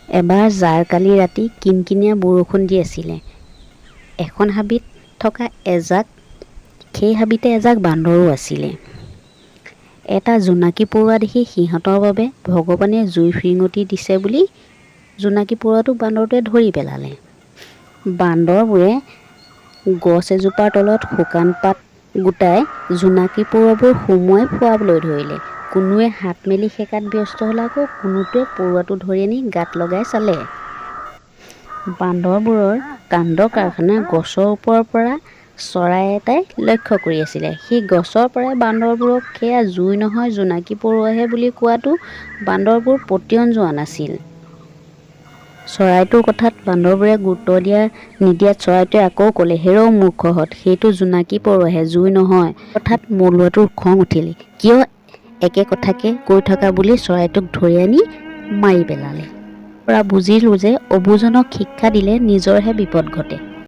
এবাৰ জাৰকালি ৰাতি কিনকিনীয়া বৰষুণ দি আছিলে। এখন হাবিত থকা এজাক সেই হাবিতে এজাক বান্দৰো আছিলে। এটা জোনাকী পৰুৱা দেখি সিহঁতৰ বাবে ভগৱানে জুই ফিৰিঙতি দিছে বুলি জোনাকী পৰুৱাটোক বান্দৰটোৱে ধৰি পেলালে। বান্দৰবোৰে গছ এজোপাৰ তলত শুকান পাত গোটাই জোনাকী পৰুৱাবোৰ সুমুৱাই ফুৱাবলৈ ধৰিলে। কোনোৱে হাত মেলি সেকাত ব্যস্ত হ'ল, আকৌ কোনোটোৱে পৰুৱাটো ধৰি আনি গাত লগাই চালে। বান্দৰবোৰৰ কাণ্ড কাৰখানা গছৰ ওপৰৰ পৰা চৰাই এটাই লক্ষ্য কৰি আছিলে। সি গছৰ পৰাই বান্দৰবোৰক সেয়া জুই নহয়, জোনাকী পৰুৱাহে বুলি কোৱাটো বান্দৰবোৰ পতিয়ন যোৱা নাছিল। চৰাইটোৰ কথাত বান্দৰবোৰে গুৰুত্ব নিদিয়াত চৰাইটোৱে আকৌ ক'লে, "হেৰৌ মূৰ্খহঁত, সেইটো জোনাকী পৰুৱাহে, জুই নহয়।" কথাত মলুৱাটোৰ খং উঠিল। কিয় একে কথাকে কৈ থকা বুলি চৰাইটোক ধৰি আনি মাৰি পেলালে। পৰা বুজিলোঁ যে অবুজনক শিক্ষা দিলে নিজৰহে বিপদ ঘটে।